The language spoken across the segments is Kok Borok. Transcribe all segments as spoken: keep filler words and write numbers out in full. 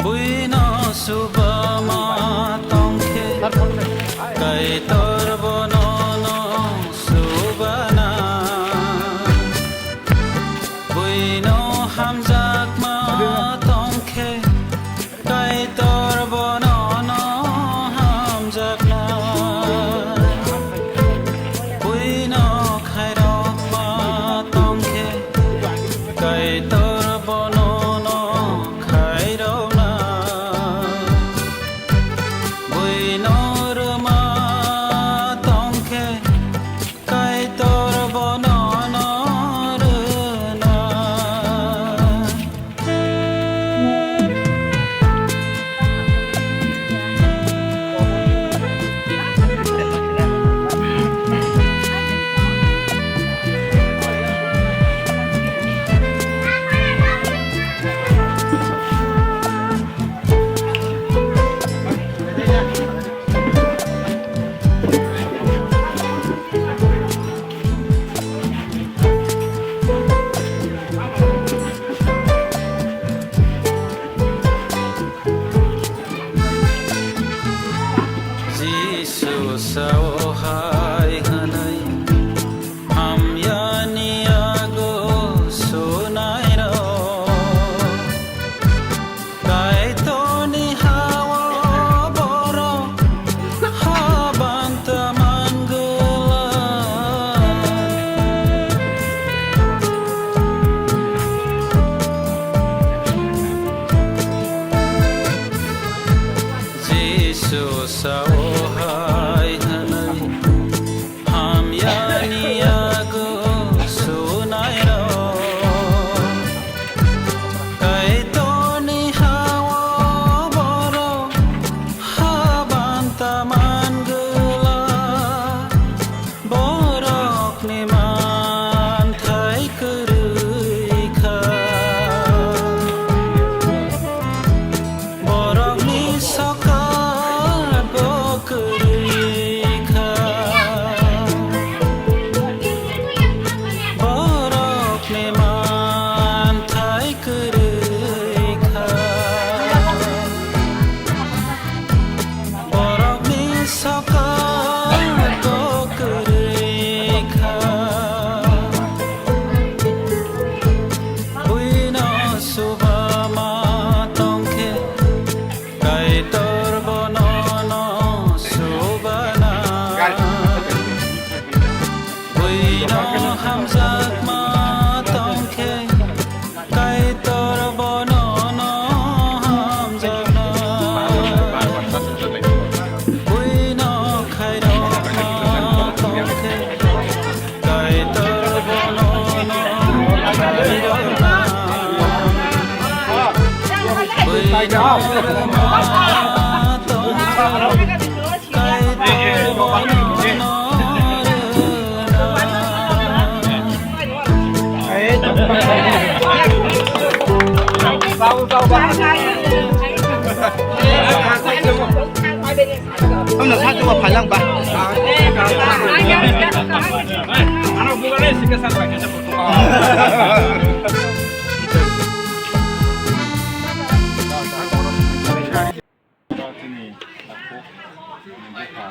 Buino subama tongkhe, Kaitor bono no subana. Buino hamjakma tongkhe, Kaitor bono no hamjakna. Buino khairokma tongkhe, Kaitor bono no khairokna. Buino rwma tongkhe, Kaitor bono no rwna. Jisu sao hai hwnwi, hamyani yago sunairok. Kaitorni ha-o borok habanta mangwlak. Jisu sao hai hwnwi, hamyani yago sunairok. Kaitorni ha-o borok habanta mangwlak. Borokni manthai kwrwi kha. Borokni sokat bo kwrwi kha. Borokni manthai kwrwi kha. Borokni sokat bo kwrwi kha. Buino subama tongkhe, Kaitor bono no subana. Buino hamjakma tongkhe, Kaitor bono no hamjakna. Buino khairokma tongkhe, Kaitor bono no khairokna. Buino rwma tongkhe, Ano sa tuwa phalang ba? Ano bukan sih kesan ba? Chini takhuk, chini bwkha,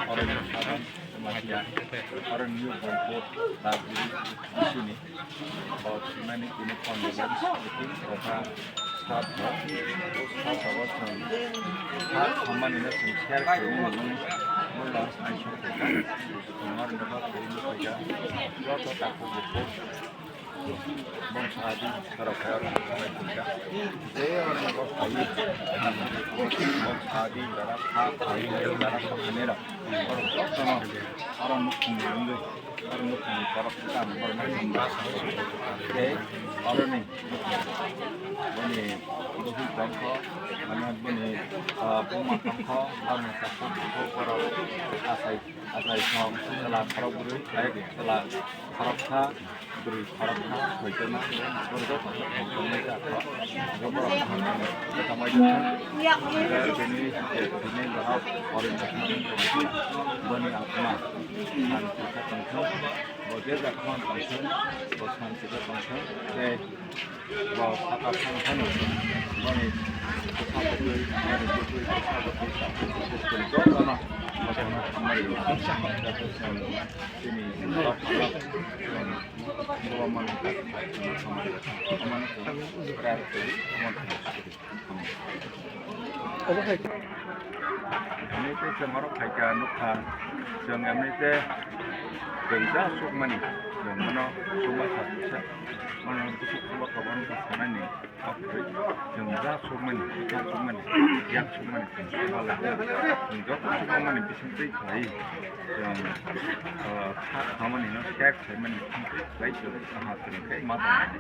oro ni sadan, tei masiya, oro ni youth bangkuk, Rajgiri, Bishuni, o thwimani tini condolence meeting, o kha sat rok, o sat rogo chwng kha khammani no chwng share khaimani nini mula naisuk kha, chwng oro ni bagwi khaija, joto takhuk bukhuk. Bongsa adi, borok khe oro khe khabai khuika. Je oro ni bongsa adi, bongsa adi, dara kha, kha, dara kha, khanai rok. Borok jotono oro nukhung nangwi, Tei oroni boni buhi tongkho, mane boni, ah, buma tongkho, bani sakha tongkho, borok achai, achai song, chwla khorok bwrwi, chwla khorok kha, bwrwi khorok kha, hoito na, borok joto tongmani jakha, borok tongmani jakha. Bini, bini borok oroni boni atma, santi khe tongthok, bo je jakha tongthok, bo santi khe tongthok, tei Bo sakha thang thani boni bwkha bwtwi, boni bwtwi bwkha bwtwi sakha bwtwi jotono mothano hamari rw. Chini bwrok phano bwrok mano hamari rw. Hamani prayer kori, hamani kori. Obo hai. Ani te chwng oro phaikha nukha, chwng ani te chwng ja sukmani, chwng mano sukma sa, sa, mano bwswk sukma kok ano sanani kok kwrwi, chwng ja sukmani, ja sukmani, yak sukmani chwng sukma lai. Chwng joto sukmani bisingtwi khlai, chwng, ah, kha khamani no kek khlaimani bisingtwi khlai chwng aha kwrwi khe ma tongmani.